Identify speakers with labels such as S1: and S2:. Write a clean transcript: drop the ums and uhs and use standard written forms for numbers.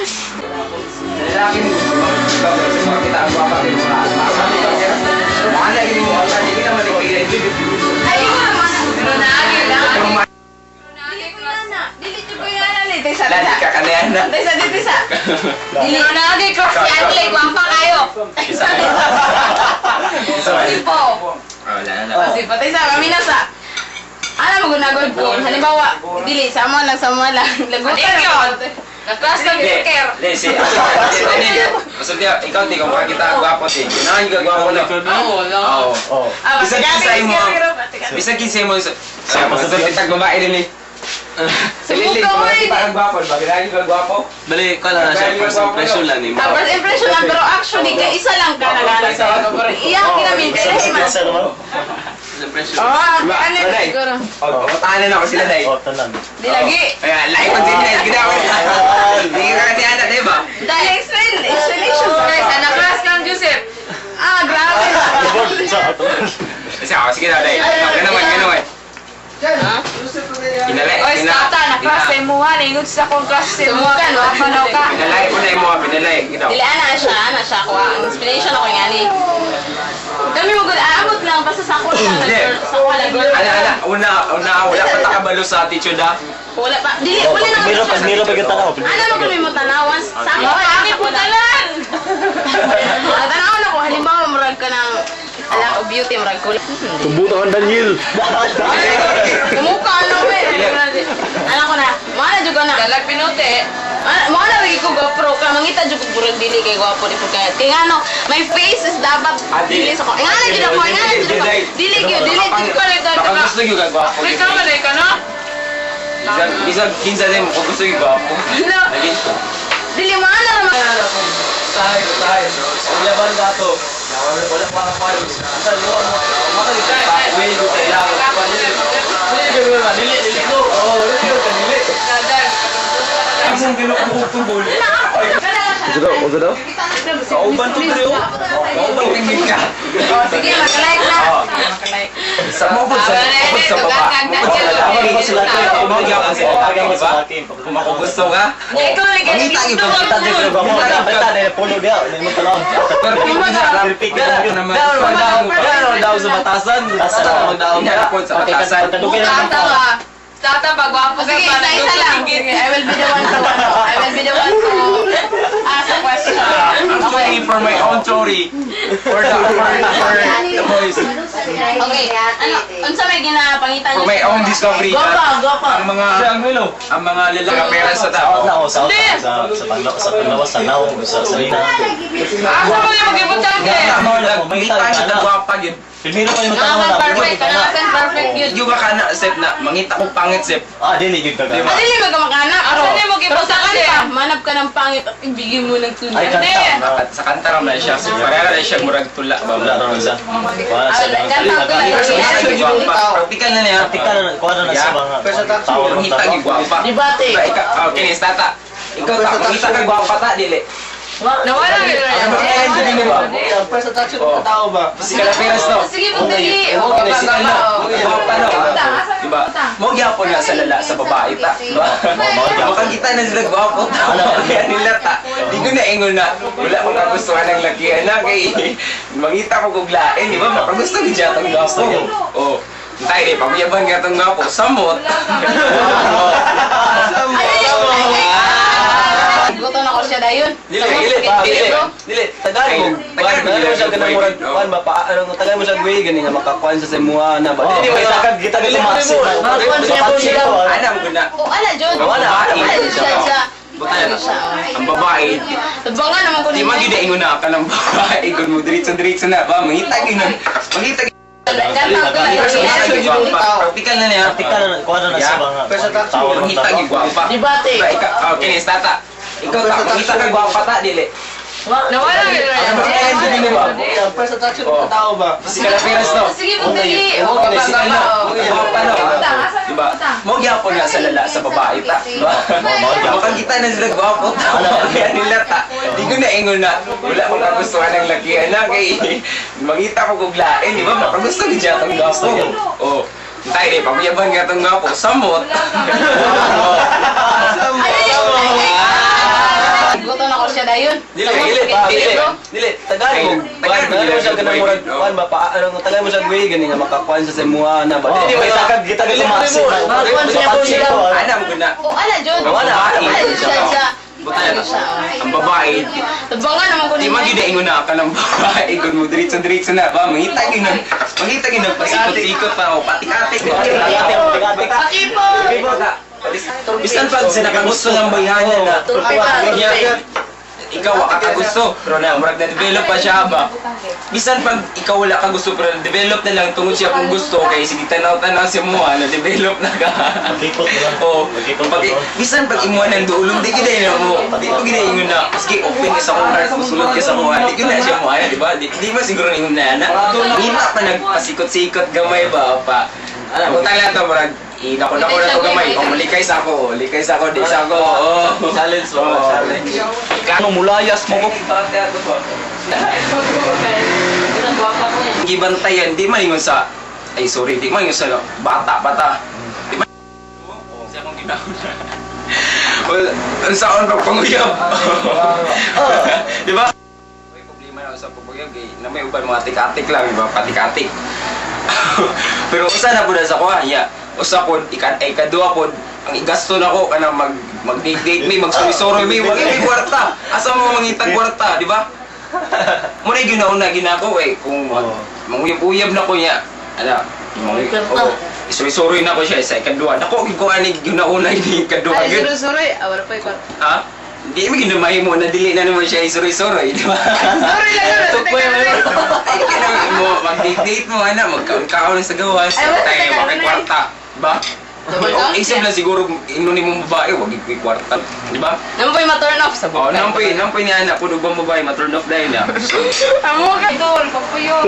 S1: Lalaki mo, kita ang gwapa kayo sa Mahala gini mo ang dili naman ikay.
S2: Ay, pero naagi lang.
S3: Dili ko na. Dili ko na ni Tesa.
S1: Lali ka kanayan na.
S3: Tesa, tesa. Dili
S2: Pero naagi crush si Antle, gwapa kayo.
S1: Isa.
S2: Sipo.
S1: Oh, wala na.
S3: Oh, si patay sa kami na sa. Ano mo gunagod ko? Halimbawa, dili sama lang, sama lang. Lagutan.
S2: Ano yun? Na-crush kang Joker.
S1: Hindi, si Masulti, ikaw di kung makakita ang gwapo ti. Naan ka gwapo na.
S2: Oo, no.
S1: Oo.
S4: Oh.
S3: Ah,
S1: Bisag kinsa mo.
S3: Bisag
S1: Bisag kinsa mo sa masulti tag babae din eh.
S3: Subukan mo eh.
S1: Makakita ang gwapo, ba? Ginaan ka gwapo?
S5: Bali, ko lang na siya, first impression lang ni mo.
S3: Ah, first impression lang, pero actually kay isa lang ka nagana sa pero iya kinamin kay lahi man.
S4: Sa naman.
S5: First impression.
S3: Oh,
S1: Diba?
S3: ano
S1: Balay.
S3: siguro.
S1: Oh, pamatanan ako sila dai.
S4: Oh, tanan.
S3: Di lagi.
S1: Kaya like ko din dai ginawa. Di ka ni ana, di ba?
S3: Dahil explain, explanation sa
S2: Guys, na-crush kang Joseph.
S3: Ah, grabe.
S4: Sa ato.
S1: Kasi ako, sige na, dai. Ganaman, ganaman. Pinalay,
S2: Oy, tata, na-crush sa imuha. Naingon sa akong crush sa imuha.
S3: Sumukan, no?
S2: Gwapa daw ka.
S1: Pinalay ko na imo, pinalay. Ginaw.
S3: Dili ana siya, ana siya ko. Ang explanation ako nga ni. Kami mo gud aabot lang basta sa ako lang
S1: Hindi.
S3: sa ako lang girl.
S1: Ana, ana, una, una, wala pa takabalo sa attitude ah.
S3: Wala pa. Dili
S4: Oh,
S3: wala na.
S4: primero, primero pa kita tanaw.
S3: Ano mo kami mo tanawan sa ako
S2: Oh,
S3: lang,
S2: aki
S3: sa
S2: po
S3: ako lang.
S2: talan.
S3: Ah, tanawan ako halimbawa murag ka ng ala o beauty murag ko.
S4: Tumbuto ang Daniel.
S3: Kumuka ano we. Ano ko na? Mo na jud ko na.
S2: Dalag pinute.
S3: Mo na lagi ko GoPro ka mangita jud ko murag dili kay gwapo di po kay. Kay ngano, my face is dapat
S1: Ah, dili.
S3: dili sa ko. Ngano jud ako, ngano jud ako. Dili gyud, dili jud ko
S2: Dili.
S1: Baka gusto yung gwapo.
S2: Ikaw ba ka no?
S1: Bisag, bisag, kinsa din mo, kung gusto yung gwapo.
S3: No.
S1: Lagi.
S3: Dili mo ana ra.
S5: Tayo, tayo. Ang laban gato. Wala pa ka Sa luwa mo. Makalitan. Wait, kailangan. Dili, dili, dili, dili, no. Oh, dili, dili.
S2: Dalag.
S1: Isang gano'n ko tubol.
S3: Uzo
S4: uzo daw?
S5: Kauban to tayo.
S1: Kauban tingin ka.
S3: Oh, sige, mag-like na.
S1: Oh.
S3: Mag-like.
S1: Sa mo sa bukod sa baba. Bukod sa lalaki.
S4: Bukod sa lalaki.
S1: Mo gyapon sa lalaki, di ba? Kung ako gusto ka.
S2: Ikaw lagi.
S1: Mangita gyud ka.
S4: Kita di ko mo. Basta dahil pulo dia, hindi mo tanaw.
S1: Perfect na sa
S4: Perfect
S1: na
S4: na
S1: naman.
S5: Magdaon, magdaon sa batasan.
S4: Batasan.
S5: Magdaon
S1: Hindi
S5: ka.
S1: na sa batasan.
S2: Tata ba? Tata ba, gwapo ka
S3: Sige,
S2: pa.
S3: isa-isa lang. Sige, I will be the one to ano. I will be the one to ask a question.
S1: I'm sorry for my own story. For the boys.
S3: Okay, ano, unsa may ginapangitan
S1: For my own discovery.
S3: Gwapa, gwapa.
S1: Ang mga
S5: Siya ang hello.
S1: ang mga lalaki parents sa tao.
S4: Na sa sa sa paglaw sa paglawas sa naw sa salina.
S2: Asa mo yung mag-ibutang
S1: Nga
S2: eh?
S1: mo nagmita siya ng gwapa yun.
S4: Primero pa yung tanaw
S2: Naman
S4: na.
S2: perfect. Kanasan perfect yun.
S1: Yung ka na sep na mangita ko pangit sep.
S4: Ah, dili gyud ka.
S1: Di ba?
S3: Ah, dili magkamakanak.
S2: Asa niyo
S3: Pero sa
S2: mag-ibutang
S3: kanta, manap ka ng pangit at ibigay mo ng tunay.
S4: Ay, kanta.
S1: At sa kanta ra man siya. So, pareha na siya murag tula ba.
S4: Wala ra man siya. Wala sa
S3: Kanta ko lang.
S1: Practical na niya.
S4: Practical na kuha na sa mga tao
S1: Mangita gyud gwapa.
S3: Debate.
S1: Ba, ikaw, okay, ni tata. Ikaw ta, mangita ka gwapa ta dili.
S2: Nawala yun.
S1: Ang mga dili ba?
S5: First attraction ng tao ba?
S1: Si Calaveras no.
S2: Sige, magdali.
S1: Oh,
S2: Oh,
S1: si ano, gwapa no.
S2: Butang, asa
S1: Diba? Mo gyapon na sa lala sa babae ta. Diba? Makakita na sila gwapo ta. Kaya nila ta. Di ko na ingon na wala akong kagustuhan ng laki ana kay mangita ko kog lain, di ba? Makagusto gid siya tong gwapo. Oh. Tay di paguyaban nga tong gwapo. Samot.
S3: Ay, ay, ay, ay. Gutom na ko siya dayon.
S5: Dili, dili, dili, dili, Tagalog.
S1: Tagalog,
S5: Tagalog mo siya ganang murag kuan ba pa ano tagal mo siya gwe gani nga makakuan sa imuha na ba.
S4: Dili may takag kita gid tumaksi.
S1: Ana mo guna.
S3: Oh, ala, John.
S1: Wala,
S3: Ala,
S1: wala.
S3: siya, siya.
S1: Butan. Ang babae,
S3: Tabangan naman ko
S1: di man gyud ingon na ka ng babae kun mo diretso-diretso na ba mangita gyud na. Mangita gyud
S3: Kanta ko lang.
S1: Practical na niya.
S4: Practical na kuha na sa mga tao.
S1: Mangita gyud gwapa.
S3: Debate.
S1: Ba, ikaw, okay ni tata. Ikaw ta, mangita ka gwapa ta dili.
S2: Nawala yun.
S1: Ang mga dili ba?
S5: First attraction ng tao ba?
S1: Si Calaveras no.
S2: Sige, magdali.
S1: Oh, si ano, gwapa no.
S2: Butang, asa
S1: Diba? Mo gyapon na sa lala sa babae ta. Diba? Makakita na sila gwapo ta. Kaya nila ta. Di ko na ingon na wala akong kagustuhan ng laki ana kay mangita ko kog lain, di ba? Makagusto gid siya tong gwapo. Oh. Tay di paguyaban nga tong gwapo. Samot.
S3: Ay, ay, ay, ay. na ko siya dayon.
S5: Dili, dili, pa, dili. Dili, tagal mo.
S1: Tagal mo,
S5: Tagal mo siya
S1: dili,
S5: ganang murag kuan ba pa ano tagal mo siya way gani nga makakuan sa imuha na ba.
S4: Oh,
S5: Dili
S4: may sakag kita
S5: dili
S4: ka
S5: mo.
S4: masin.
S3: Makakuan siya po sila.
S1: Ana mo na.
S3: O ana jud.
S1: Wala,
S3: Ana
S1: wala.
S3: siya siya.
S1: Buta na.
S3: Ano siya, oh.
S1: Ang babae,
S3: Tabangan naman ko
S1: di man gyud ingon na ka ng babae kun mo diretso-diretso na ba mangita gyud nag mangita gyud nagpasikot-sikot pa o patik-atik.
S4: Patik-atik.
S3: Pakipot.
S1: Bisan pag sa nakagusto ng bayhana na
S3: Turpe ba?
S1: Kanya,
S3: Turpe.
S1: ikaw wa ka gusto pero na murag na develop pa siya ba, bisan pag ikaw wala ka gusto pero develop na lang tungod siya kung gusto kay sige tanaw-tanaw si mo na develop na ka.
S4: Magkipot na lang.
S1: Oh,
S4: Magkipot
S1: pag
S4: na lang.
S1: bisan pag imuha ng duulong di gid na mo. Di mo gid ingon na sige open ka sa akong heart, musulod ka sa akong heart. Di gid na siya mo ana, di ba? Di ba siguro ingon na ana. Ngita pa nagpasikot-sikot gamay ba pa. Ana, butang lang to murag inako na to gamay. Oh, likay sa ako, likay sa ako, di sa ako. Oh.
S5: Challenge mo,
S1: Oh.
S5: challenge. Ano mulayas mo ko?
S1: Gibantayan di man ingon sa, ay sorry, di man ingon sa bata bata. Di man sa akong ginauna. Well, ang saon pag panguyab. Di ba? May problema na sa pagpanguyab kay na may uban mga tik-atik lang, di ba? Patik-atik. Pero usa na pud sa kuha, ya. Usa pod ikan ay kadua pod ang igasto nako kanang mag mag date date mi, magsuroy mi, wag mi kwarta. Asa mo mangitag kwarta, di ba? Muna yung ginauna ginako eh kung mag, manguyab-uyab na ko niya. Ala,
S3: Kwarta.
S1: oh, isuroy na ko siya sa ikadua. Dako gid ko ani ginauna ini ikadua
S2: Ay,
S1: gyud.
S2: suroy-suroy. Ah, wala pa ikaw.
S1: Ha? Di mo ginamay mo na dili na naman siya isuroy-suroy, di ba?
S2: Suroy lang yun.
S5: Tukpoy,
S2: Teka,
S1: Ay, kailangan mo, mag-date mo, ana, magkaon-kaon sa gawas,
S2: Ay, wala,
S1: tayo,
S2: teka,
S1: may
S2: ano
S1: kwarta, ba?
S3: Double
S1: O,
S3: count
S1: isip
S3: yan.
S1: lang siguro, ino ni mong babae, wag iko'y kwarta, di ba?
S3: Naman pa yung ma-turn off sa
S1: Oh,
S3: buhay.
S1: nampoy, nampoy ni ana, puno bang babae, ma-turn off dahil na.
S2: Amo ka dol, papuyo.